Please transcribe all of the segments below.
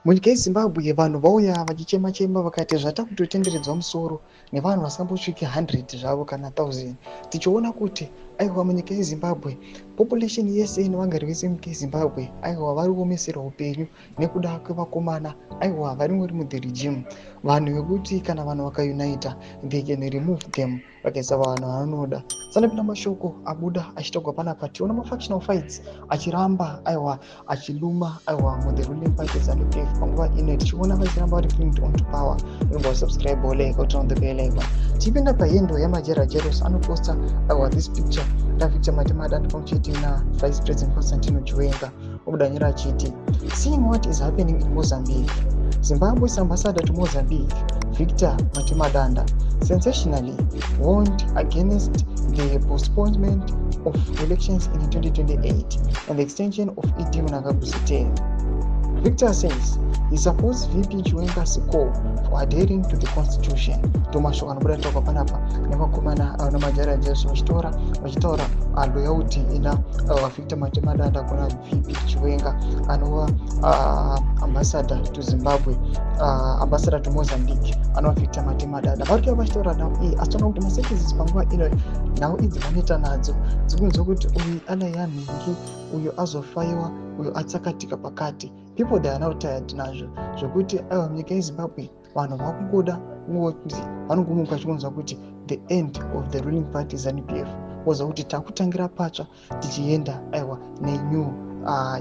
Munyika yeZimbabwe vanhu vauya vachichema chema vakati zvatakutotenderedzwa musoro nevanhu vasingambosviki 100 zvavo kana 1000, tichiona kuti aiwa, munyika yeZimbabwe population yese nevagari vese munyika yeZimbabwe, aiwa, vari kuomeserwa upenyu nekuda kwevakomana, aiwa, varingori muthe regime, vanhu vekuti kana vanhu vakaunita, they can remove them, vakaisa vanhu vanoda. Sanapinda mashoko abuda achitaurwa panapa, tiona mafactional fights achiramba, aiwa, achiluma, aiwa, muthe ruling party ZANU PF panguva ino, tichiona vachiramba vari clinged on to power. Remember subscribe, like, turn on the bell icon. Tichipinda pahandle yaMajera Jeros, anoposta, aiwa, this picture raVictor Matemadanda pamwe chete naVice President Constantino Chiwenga. Obudanyira achiti, "Seeing what is happening in Mozambique, Zimbabwe's ambassador to Mozambique, Victor Matemadanda, sensationally warned against the postponement of elections in 2028 and the extension of ED Mnangagwa's term. Victor says he supports VP Chiwenga's call for adhering to the constitution." Ndomashoko anobuda taurwa panapa nevakomana namajara Jesu vachitora vachitaura loyalty ina Victor Matemadanda kuna VP Chiwenga, anova ambassador to Zimbabwe, ambassador to Mozambique, anova Victor Matemadanda. Vari kuya vachitaura nhau iyi, asi toona kuti maservices panguva ino, nhau idzi vanoita nadzo dzikunzwa kuti uyu anaya nhingi, uyu azofaiwa, uyu atsakatika pakati. People, they are now tired nazvo zvokuti aiwa, munyika yeZimbabwe vanhu vakungoda kungoti vanongomuka vachikunzwa kuti the end of the ruling party ZANU PF, woziva kuti takutangira patsva, tichienda, aiwa, nenew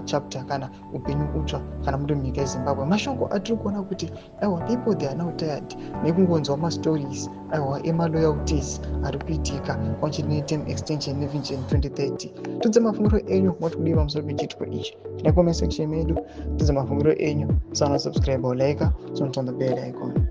chapter kana upenyu utsva kana muri munyika yeZimbabwe. Mashoko atiri kuona kuti, aiwa, people, they are now tired nekungonzwa mastories, aiwa, emaloyalties ari kuitika pamwe neterm extension neVision 2030. Tudze mafungiro enyu, moti kudii pamusoro pechiitiko ichi? Tina comment section medu, tudze mafungiro enyu. Sana subscribe or like, so turn the bell icon.